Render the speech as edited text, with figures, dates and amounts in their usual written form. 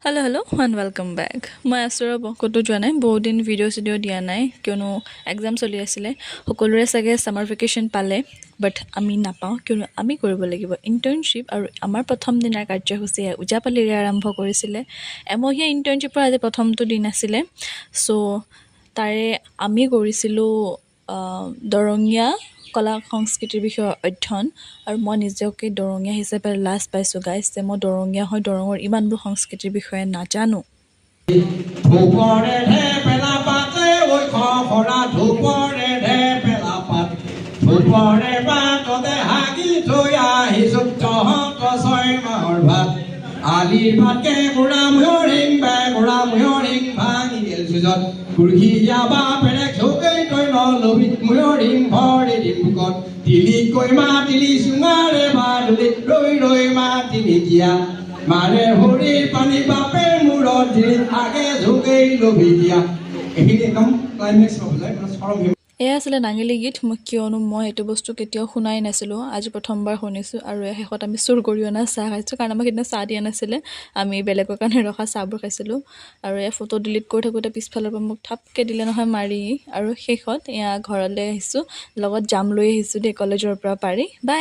Hello, hello and welcome back. মই আছোঁ ৰ'ব, ক'তো যোৱা নাই। বহুত দিন ভিডিঅ' চিডিঅ' দিয়া নাই, কিয়নো এক্সাম চলি আছিলে। সকলোৰে চাগে ছামাৰ ভেকেশ্যন পালে, বাট আমি নাপাওঁ, কিয়নো আমি কৰিব লাগিব ইণ্টাৰ্ণশ্বিপ। আৰু আমাৰ প্ৰথম দিনাৰ কাৰ্যসূচী ওজাপালিৰে আৰম্ভ কৰিছিলে। এমহীয়া ইণ্টাৰ্ণশ্বিপৰ আজি প্ৰথমটো দিন আছিলে। চ' তাৰে আমি কৰিছিলোঁ দৰঙীয়া কলা সংস্কৃতিৰ বিষয়ে অধ্যয়ন। আৰু মই নিজকে দৰঙীয়া হিচাপে লাজ পাইছোঁ গাইজ, যে মই দৰঙীয়া হৈ দৰঙৰ ইমানবোৰ সংস্কৃতিৰ বিষয়ে নাজানো। ধূপৰে ঢেপেলা পাতে ঐ খৰা, ধূপৰে ঢেপেলা পাত, ধূপৰে পাততে হাগি থৈ আহিছো তহঁত 6 মাহৰ ভাত। আলিৰ বাটকে বুঢ়া ময়ূৰিং, বেগুৰা ময়ূৰিং ভাঙি গেল যুঁজত। কুৰ্শীয়া বাপেৰে চৌকেই তই নলবি, ময়ূৰিং ভৰি দিম বুকত। তিলিকৈ মাতিলি চুঙাৰে বাদুলি, ৰৈ ৰৈ মাতিলি কিয়া? মাৰে ভৰিৰ পানী বাপেৰ মূৰত দিলি, আগে ঝুকেই লবি দিয়া। এইখিনি একদম ক্লাইমেক্স পাব যায়, মানে চৰম। এয়া আছিলে নাঙেলী গীত। মই কিয়নো মই এইটো বস্তু কেতিয়াও শুনাই নাছিলোঁ, আজি প্ৰথমবাৰ শুনিছোঁ। আৰু এয়া শেষত আমি চুৰ কৰি অনা চাহ খাইছোঁ, কাৰণ আমাক সেইদিনা চাহ দিয়া নাছিলে। আমি বেলেগৰ কাৰণে ৰখা চাহবোৰ খাইছিলোঁ। আৰু এয়া ফটো ডিলিট কৰি থাকোঁতে পিছফালৰ পৰা মোক থাপকৈ দিলে নহয় মাৰি। আৰু শেষত এয়া ঘৰলৈ আহিছোঁ, লগত জাম লৈ আহিছোঁ দেই কলেজৰ পৰা পাৰি। বাই।